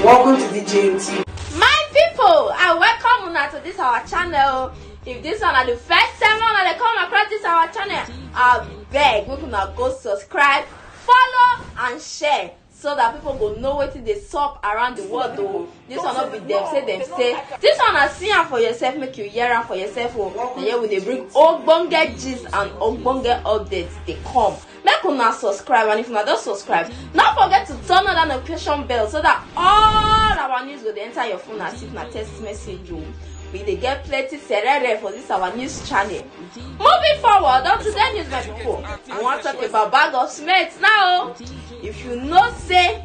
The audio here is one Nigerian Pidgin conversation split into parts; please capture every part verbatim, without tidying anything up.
Welcome to the J M T. My people, I welcome una to this our channel. If this one are the first time una dey come across this our channel, I beg make una go subscribe, follow and share so that people go know wetin dey sup around the world o. This one no be dem say dem say. This one na see am for yourself, make you hear am for yourself o. Na here we dey bring ogbonge gist and ogbonge updates dey come. Make una subscribe, and if una don subscribe, no forget to turn on that notification bell so that all our news go dey enter your phone as if na text message o. We dey get plenty serere for this our news channel. Moving forward on today news, my people, I wan talk about bag of cement now o. If you know say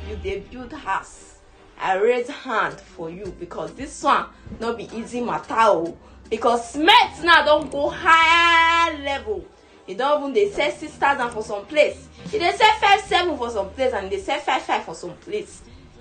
you dey build house, I raise hand for you because this one no be easy matter o. Because cement now don go higher level. E don even dey sell six thousand for some place, e dey sell five seven for some place, and e dey sell five five for some place.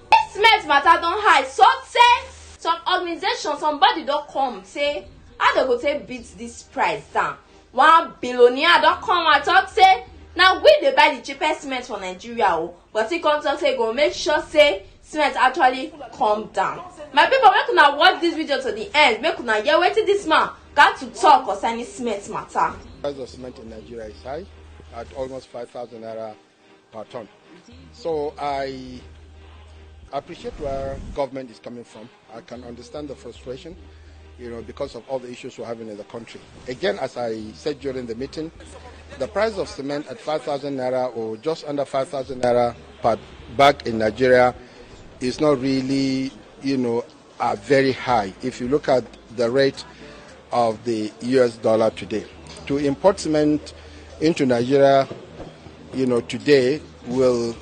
This cement matter don high so tey some organization, somebody don come say how dem go take beat this price down. One billionaire don come and talk say na we dey buy the cheapest cement for Nigeria o, but he come talk say he go make sure say cement actually come down. My people, make una watch this video to the end, make una hear wetin this man got to talk concerning cement matter. Price of cement in Nigeria is high at almost five thousand naira per ton. So I appreciate where government is coming from. I can understand the frustration, you know, because of all the issues we're having in the country. Again, as I said during the meeting, the price of cement at five thousand naira or just under five thousand naira per bag in Nigeria is not really, you know, are very high. If you look at the rate of the U S dollar today, to import cement into Nigeria, you know, today will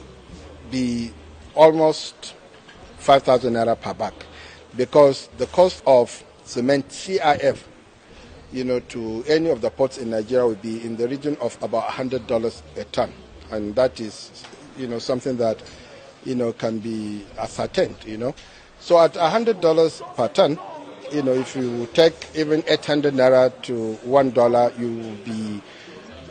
be almost five thousand naira per bag, because the cost of cement C I F, you know, to any of the ports in Nigeria will be in the region of about a hundred dollars a ton, and that is, you know, something that, you know, can be ascertained, you know. So at a hundred dollars per ton, you know, if you take even eight hundred naira to one dollar, you will be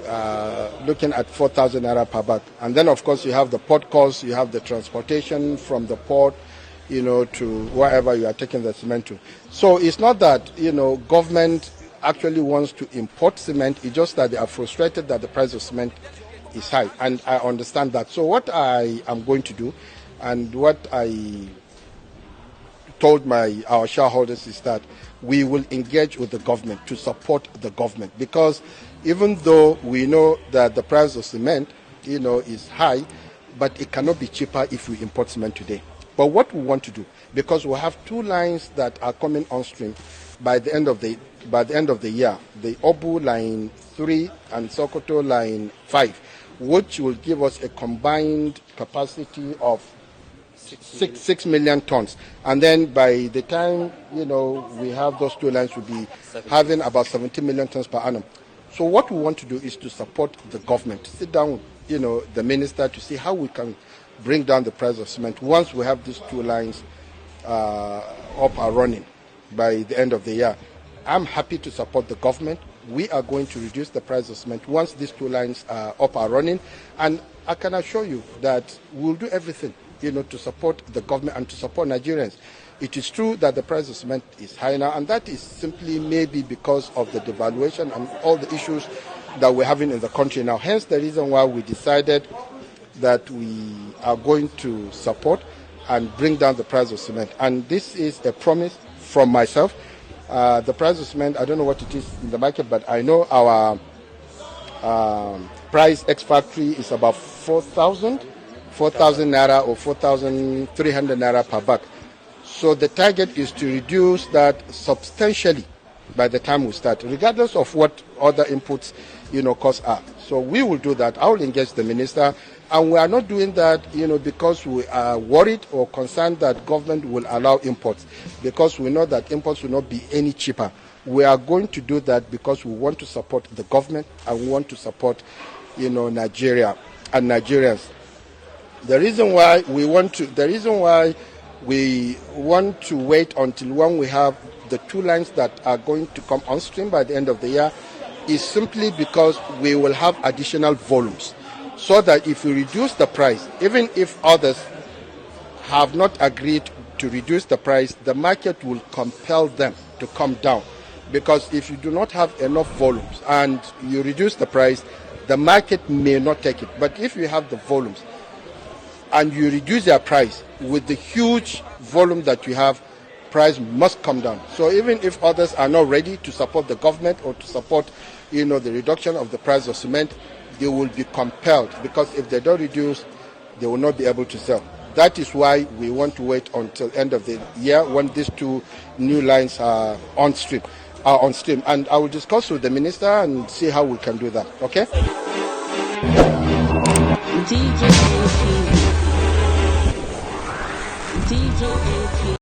uh, looking at four thousand naira per bag. And then, of course, you have the port costs, you have the transportation from the port, you know, to wherever you are taking the cement to. So it's not that, you know, government actually wants to import cement. It's just that they are frustrated that the price of cement is high, and I understand that. So what I am going to do, and what I told my our shareholders, is that we will engage with the government to support the government, because even though we know that the price of cement, you know, is high, but it cannot be cheaper if we import cement today. But what we want to do, because we have two lines that are coming on stream by the end of the by the end of the year, the Obu line three and Sokoto line five, which will give us a combined capacity of six six million tons. And then by the time, you know, we have those two lines, we'll be having about seventeen million tons per annum. So what we want to do is to support the government, sit down, you know, the minister, to see how we can bring down the price of cement once we have these two lines uh, up and running by the end of the year. I'm happy to support the government. We are going to reduce the price of cement once these two lines are up and running. And I can assure you that we'll do everything, you know, to support the government and to support Nigerians. It is true that the price of cement is high now, and that is simply maybe because of the devaluation and all the issues that we're having in the country now. Hence the reason why we decided that we are going to support and bring down the price of cement. And this is a promise from myself. Uh, the price of cement, I don't know what it is in the market, but I know our um, price ex factory is about four thousand, four thousand naira or four thousand three hundred naira per bag. So the target is to reduce that substantially by the time we start, regardless of what other inputs, you know, costs are. So we will do that. I will engage the minister, and we are not doing that, you know, because we are worried or concerned that government will allow imports, because we know that imports will not be any cheaper. We are going to do that because we want to support the government and we want to support, you know, Nigeria and Nigerians. The reason why we want to, the reason why we want to wait until when we have the two lines that are going to come on stream by the end of the year is simply because we will have additional volumes, so that if we reduce the price, even if others have not agreed to reduce the price, the market will compel them to come down. Because if you do not have enough volumes and you reduce the price, the market may not take it. But if you have the volumes and you reduce their price, with the huge volume that you have, price must come down. So even if others are not ready to support the government or to support, you know, the reduction of the price of cement, they will be compelled, because if they don't reduce, they will not be able to sell. That is why we want to wait until end of the year when these two new lines are on stream, are on stream. And I will discuss with the minister and see how we can do that. Okay? D J A P. D J A P.